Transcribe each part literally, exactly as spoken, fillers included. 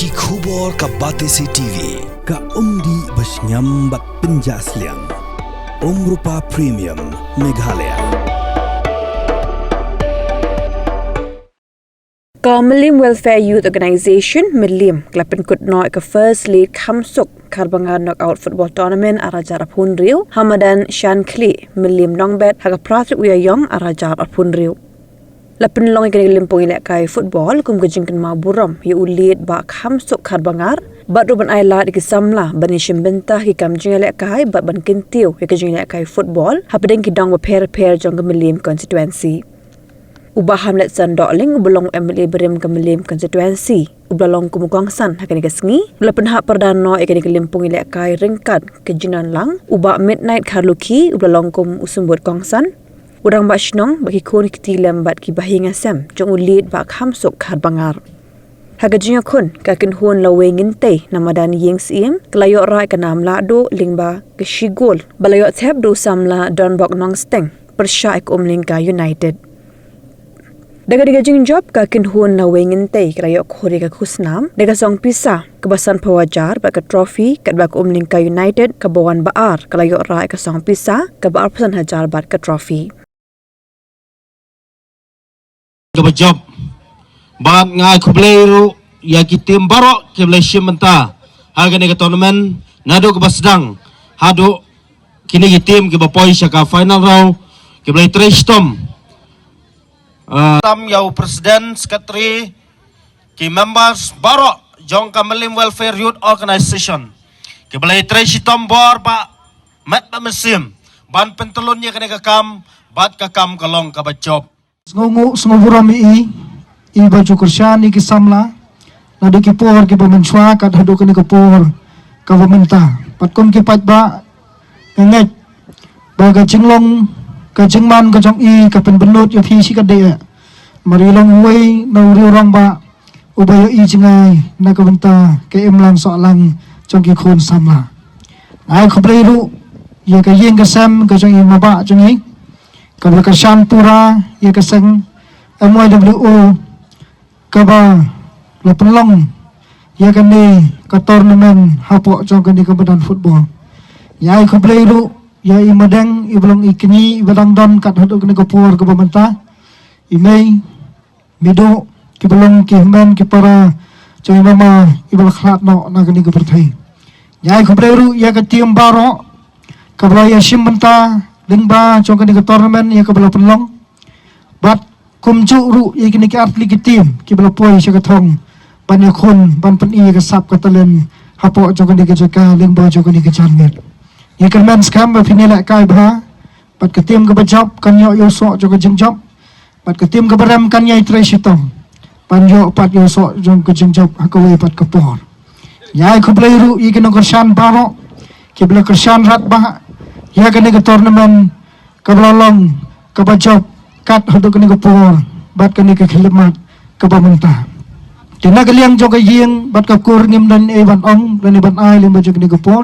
Ki khubor ka Batesi T V, ka umdih ba shngiam bad pynjah sliang. Umrupa Premium, Meghalaya. Ka Mylliem Welfare Youth Organization, Mylliem, ka la pynkut noh ïa ka First League Khamsuk Kharbangar Knockout Football Tournament ar hajar arphew hynriew, ha madan Shankhli, Mylliem Nongbet, ha ka phra tarik u Ïaïong ar hajar arphew hynriew. La pynlong ïa kane ka lympung ïalehkai football kum ka jingkynmaw burom ïa u Liet Bah Khamsuk Kharbangar, bad ruh ban ai lad ïa ki samla ban ïashim bynta ha ki kam jingïalehkai bad ban kyntiew ïa ka jingïalehkai football hapdeng ki dong bapher bapher jong ka Mylliem constituency. U Bah Hamletson Dohling, uba long u M L A barim ka Mylliem constituency, uba la long kum u kongsan ha kane ka sngi, u la pynhap pyrda noh ïa kane ka lympung ïalehkai ryngkat ka jingdonlang u Bah Midnight Kharlukhi, uba la long kum u symbud kongsan, u rangbah shnong bad ki khun ki kti lem bad ki bahaïing hasem jong u Liet Bah Khamsuk Kharbangar. Ha ka jingïakhun, ka kynhun Lawei Ngyntei na madan Ïing Syiem ka la ïoh rah ïa ka nam lahduh lyngba ka shi gol ba la ïoh thep da u samla Donbok Nongsteng pyrshah ïa ka Umlyngka United. Da kane ka jingjop, ka kynhun Lawei Ngyntei ka la ïoh khur ïa ka khusnam da ka song pisa kaba sanphew hajar bad ka trophy, katba ka Umlyngka United kaba wan ba ar ka la ïoh rah ïa ka song pisa kaba arphew san hajar bad ka trophy. Kaba jop. Bad nga ai khublei ruh ïa ki team baroh kiba la shim bynta ha kane ka tournament, naduh kaba sdang haduh kine ki team kiba poi sha ka final round, kiba la trei shitom. Ah, tam ïa u president, secretary, ki members baroh jong ka Mylliem Welfare Youth Organization, kiba la trei shitom bor ba met ba mynsiem ban pyntyllun ïa kane ka kam, bad ka kam ka long kaba jop. Sngewnguh, sngewnguh burom ïa i, i ba ju kyrshan ïa ki samla naduh ki por kiba mynshuwa kat haduh kane ka por kaba mynta. Bad kum ki paidbah, nga ngeit ba ka jinglong, ka jingman ka jong i ka pynbynnud ïa phi shikatdei. Namar i long uwei na u riew rangbah uba ïohi jngai na ka bynta ka imlang sahlang jong ki khun samla. Nga ai khublei ruh ïa ka ïing ka sem ka jong i mabah jong i, kaba la kyrshan pura ïa ka seng M Y W O, kaba la pynlong ïa kane ka tournament hapoh jong kane ka madan football. Nga ai khublei ruh ïa i madeng, iba long i kñi, iba dang don kat haduh kane ka por kaba mynta, i mei, miduh, kiba long ki hynmen ki para jong i mama iba la khlad noh na kane ka pyrthei. Nga ai khublei ruh ïa ka team baroh kaba la ïashim bynta lyngba jong kane ka tournament ïa kaba la pynlong. Bad kumjuh ruh ïa kine ki artylli ki team kiba la poi sha ka thong ban ïakhun, ban pyni ïa ka sap ka talent hapoh jong kane ka jaka lyngba jong kane ka janmiet. Ngi kyrmen skhem ba phin ïalehkai bha, bad ka team kaba jop kan ïoh ïa u soh jong ka jingjop, bad ka team kaba rem kan ïai trei shitom ban ïoh pat ïa u soh jong ka jingjop ha kawei pat ka por. Nga ai khublei ruh ïa ki nongkyrshan baroh kiba la kyrshan radbah ïa kane ka tournament kaba la long kaba jop kat haduh kane ka por bad kane ka khyllipmat kaba mynta. Te na ka liang jong ka ïing bad ka kur ngim don ei ban ong lane ban ai lyngba jong kane ka por.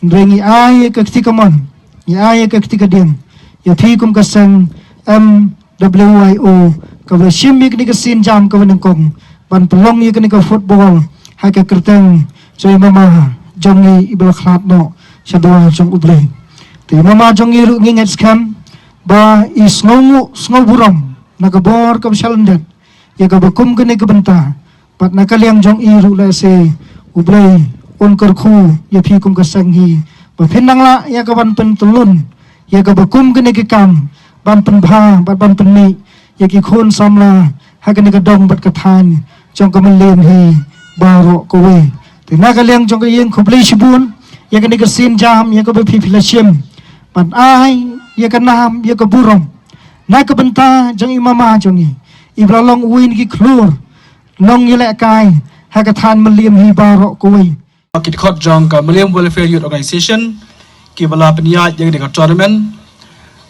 Hynrei ngi ai ka kti kamon, ngi ai ka kti kadiang ïa phi kum ka seng M W Y O, kaba la shim ïa kane ka sienjam kaba nyngkong ban pynlong ïa kane ka football ha ka kyrteng jong i mama jong ngi iba la khlad noh sha duwai jong U Blei. Te i mama jong ngi ruh ngi ngeit skhem ba i sngewnguh, sngew burom na ka bor kaba shalyndet ïa kaba kum kane ka bynta. Bad na ka liang jong i ruh lehse U Blei un kyrkhu ïa phi kum ka seng hi ba phin nang lah ïa ka ban pyntyllun ïa kaba kum kane ka kam, ban pynbha bad ban pynmih ïa ki khun samla ha kane ka dong bad ka thaiñ jong ka Mylliem hi baroh kawei. Te na ka liang jong ka ïing, khublei shibun ïa kane ka sienjam ïa kaba phi phi la shim ban ai ïa ka nam ïa ka burom na ka bynta jong i mama jong ngi iba la long uwei na ki khlur nongïalehkai ha ka thaiñ Mylliem hi baroh kawei. Ki dkhot jong ka Mylliem Welfare Youth Organization kiba la pynïaid ïa kane ka tournament.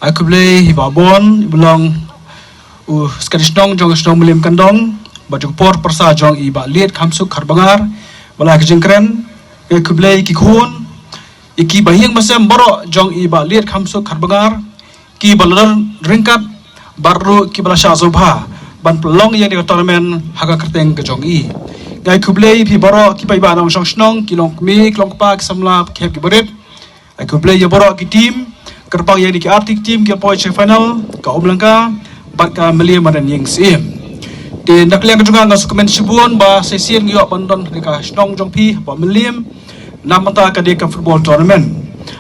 Ai khublei ïa i Bah Bon, iba long u secretary shnong jong ka shnong Mylliem Kyndong, bad jong ka por pyrsa jong i Bah Liet Khamsuk Kharbangar ba la ai ka jingkren. Ai khublei ïa ki khun, ïa ki bahaïing bahasem baroh jong i Bah Liet Khamsuk Kharbangar, kiba la don ryngkat bad ruh kiba la shah sngewbha ban pynlong ïa kane ka tournament ha ka kyrteng ka jong i. Nga ai khublei ïa phi baroh ki paidbah nongshong shnong, ki longkmie, ki longkpa, ki samla, ki hep ki barit. Ai khublei ïa baroh ki team, kyrpang ïa kine ki arti ki team ki poi sha final, ka Umlangka bad ka Mylliem Madan Ïing Syiem. Te na ka liang ka jong nga, nga sngewkmen shibun ba sa shisien ngi ïoh ban don ha ka shnong jong phi hapoh Mylliem. Namar kata ka dei ka football tournament.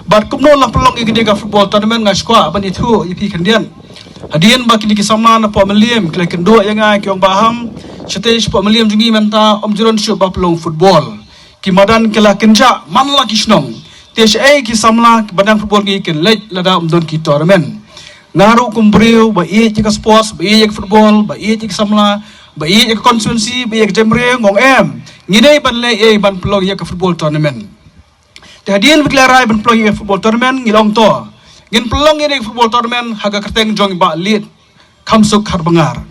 Bad kumno la pynlong ïa ka dei ka football tournament, nga sngewkwah ban ïathuh ïa phi khyndiat. Hadien ba kine ki samla na poh Mylliem ki la kynduh ïa nga, ki ong, Bah Ham, shatei shapoh Mylliem jong ngi mynta ym ju don shuh ba pynlong football. Ki madan ki la kynjah man la ki shnong. Te shaei ki samla ba nang football ngi kin leit lada ym don ki tournament. Nga ruh kum u briew ba ïeit ïa ka sports, ba ïeit ïa ka football, ba ïeit ïa ka samla, ba ïeit ïa ka constituency, ba ïeit ïa ka jaitbynriew, nga ong em, ngi dei ban leh ei ban pynlong ïa ka football tournament. Te hadien ba ki la rai ban pynlong ïa ka football tournament, ngi la ong to, ngin pynlong ïa ka football tournament ha ka kyrteng jong i Bah Liet Khamsuk Kharbngar.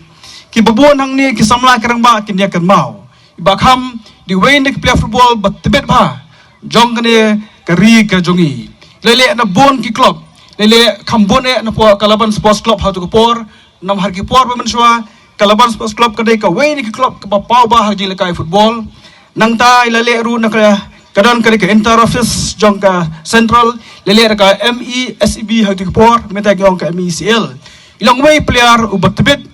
Kiba bun hangne ki samla ki rangbah kin ïa kynmaw, i Bah Kham dei uwei na ki player football ba tbit bha jong kane ka ri ka jong ngi. La leh na bun ki club, la leh kham bun eh na poh ka Laban Sports Club ha tu ka por. Namar ha ki por ba mynshuwa ka Laban Sports Club ka dei kawei na ki club kaba paw bha ha ka jinglehkai football. Nangta i la leh ruh na ka, ka don ka dei ka inter office jong ka Central, la leh na ka M E S E B ha tu ka por, mynta ki ong ka M E C L. I long uwei player uba tbit,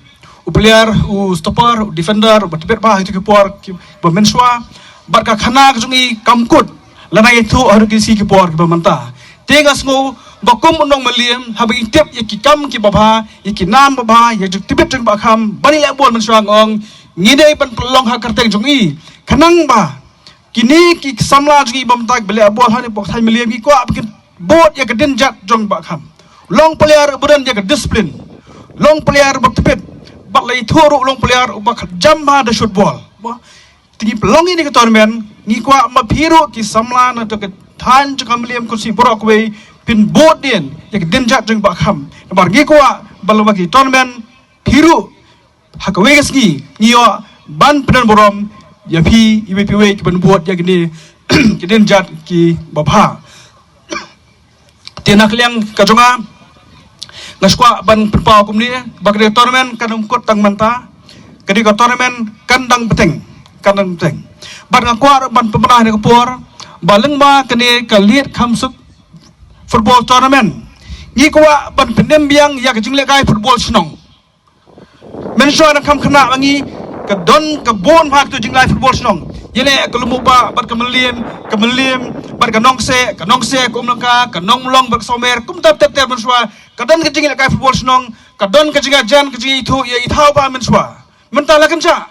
u player, u stopper, u defender uba tbit bha ha tu ka por kiba mynshuwa. Bad ka khana ka jong i kam kut lada ïathuh haduh ki sngi ki por kiba mynta. Te nga sngew ba kum u nong Mylliem, haba ngi tip ïa ki kam kiba bha, ïa ki nam ba bha, ïa ka jingtbit jong i Bah Kham ban ïaleh bol mynshuwa, nga ong ngi dei ban pynlong ha ka kyrteng jong i. Khnang ba kine ki samla jong i ba mynta kiba leh bol hangne hapoh thaiñ Mylliem, ngi kwah ba kin bud ïa ka dienjat jong i Bah Kham. Long player uba don ïa ka discipline, long player uba tbit, bad la ïathuh ruh long player uba kjam bha da shoot ball. Ba te ngi pynlong ïa kane ka tournament, ngi kwah ma phi ruh ki samla na tu ka thaiñ jong ka Mylliem Constituency baroh kawei phin bud dien ïa ka dienjat jong i Bah Kham. Namar ngi kwah ba lyngba ka tournament phi ruh ha kawei ka sngi ngi ïoh ban pyndon burom ïa phi iwei pa iwei kiban bud ïa kine ki dienjat kiba bha. Te na ka liang ka jong nga, nga sngewkwah ban pynpaw kumne ba ka dei ka tournament kan ym kut tang mynta, ka dei ka tournament kan dang bteng, kan dang bteng. Bad nga kwah ruh ban pynbna ha kane ka por ba lyngba kane ka Liet Khamsuk Football Tournament, ngi kwah ban pynim biang ïa ka jinglehkai football shnong. Mynshuwa nang kham khynnah ba ngi, ka don ka bun bha katu jinglehkai football shnong. Ïaleh ka Lumumbah bad ka Mylliem, ka Mylliem bad ka Nongseh, ka Nongseh, ka Umlangka, ka Nongmlong bad ka Sawmer, kumta ter ter mynshuwa. Ka don ka jinglehkai football shnong, ka don ka jingïajan, ka jingïaithuh, ïa i thaw ba mynshuwa. Mynta la kynjah.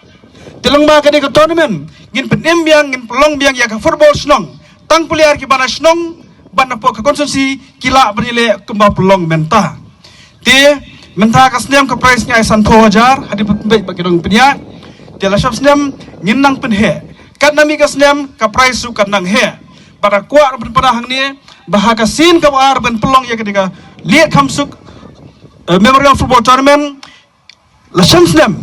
Te lyngba kane ka tournament ngin pynim biang, ngin pynlong biang ïa ka football shnong. Tang player kiba na shnong bad na poh ka constituency ki lah ban ïaleh kumba pynlong mynta. Te mynta ka snem ka prize ngi ai sanphew hajar, hadien ba pynbeit ba ki dang pynïaid. Te la sham snem ngin nang pynheh. Katba mih ka snem ka prize ruh kan nang heh. Bad nga kwah ban pynpaw hangne ba ha ka sien kaba ar ban pynlong ïa kane ka Liet Khamsuk, eh, Memorial Football Tournament, la sham snem,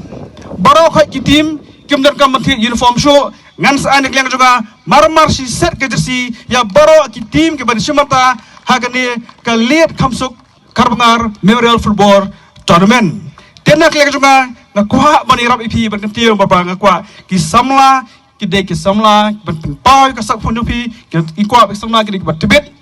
baroh khoit ki team kim donkam ban thied uniform shuh. Ngan sa ai na ka liang jong nga mar mar shi set ka jersey ïa baroh ki team kiban shim bynta ha kane ka Liet Khamsuk Kharbngar Memorial Football Tournament. Te na ka liang jong nga, nga kwah ban ïarap ïa phi ban kyntiew ba, ba nga kwah ki samla ki dei ki samla ban pynpaw ïa ka sak phong jong phi, ki, ngi kwah ba ki samla ki dei kiba tbit,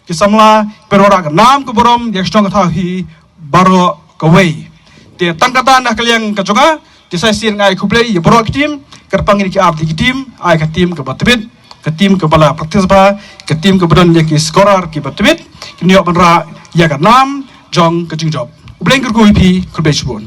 ki samla kiban wanrah ka nam ka burom ïa ka shnong ka thaw hi baroh kawei. Te tang kata na ka liang ka jong nga, te sa shisien nga ai khublei ïa baroh ki team, kyrpang ïa ki artylli ki team, ai ka team kaba tbit, ka team kaba la practice bha, ka team kaba don ïa ki scorer kiba tbit, kin ïoh ban rah ïa ka nam jong ka jingjop. U Blei un kyrkhu ïa phi, khublei shibun.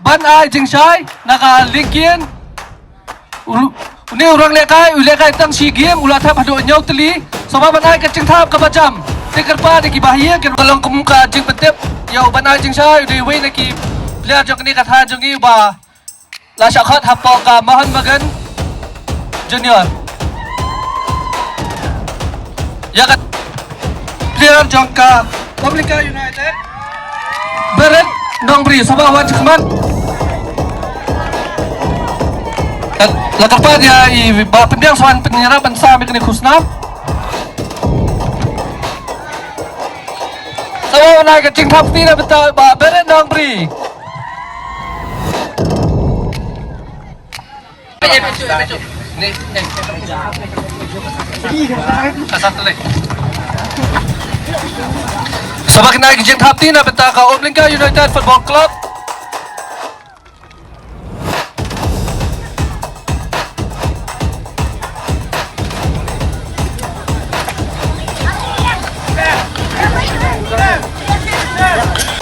Ban ai jingshai na ka lyngkien. U, une u ranglehkai u lehkai tang shi game, u la thep haduh hynñiew tylli. Sngewbha ban ai ka jingthap kaba jam. Te kyrpad ïa ki bahaïing, ki ruh ka long kum ka jingpyntip ïa u ban ai jingshai, u dei uwei na ki player jong kane ka thaiñ jong ngi uba la shah khot hapoh ka Mohun Bagan Junior. Ïa ka player jong ka Umlingka United, Beret Nongbri, sngewbha wan shakhmat. La kyrpad ïa i Bah Pynbiang Swan pynïarap ban sam ïa kane ka khusnam. Sngewbha wan ai ka jingthap kti na bynta Bah Beret Nongbri. Sngewbha wan ai ka jingthap kti na bynta ka Umlingka United Football Club.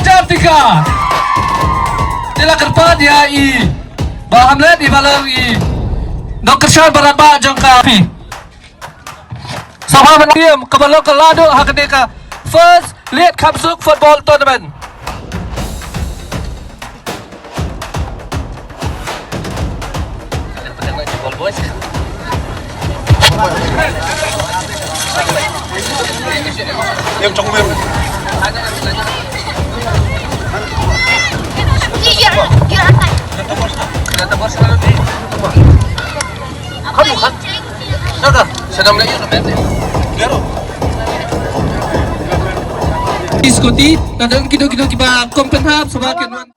Jartika. Te la kyrpad ïa i Bah Hamlet, i Bah Lam, i nongkyrshan barat ba jong ka phi. Sngewbha ban ïam kaba long ka la duh ha kane ka First League Khamsuk Football Tournament. Scotty, na don kido kido kiba kom pynhap, sngewbha kin wan.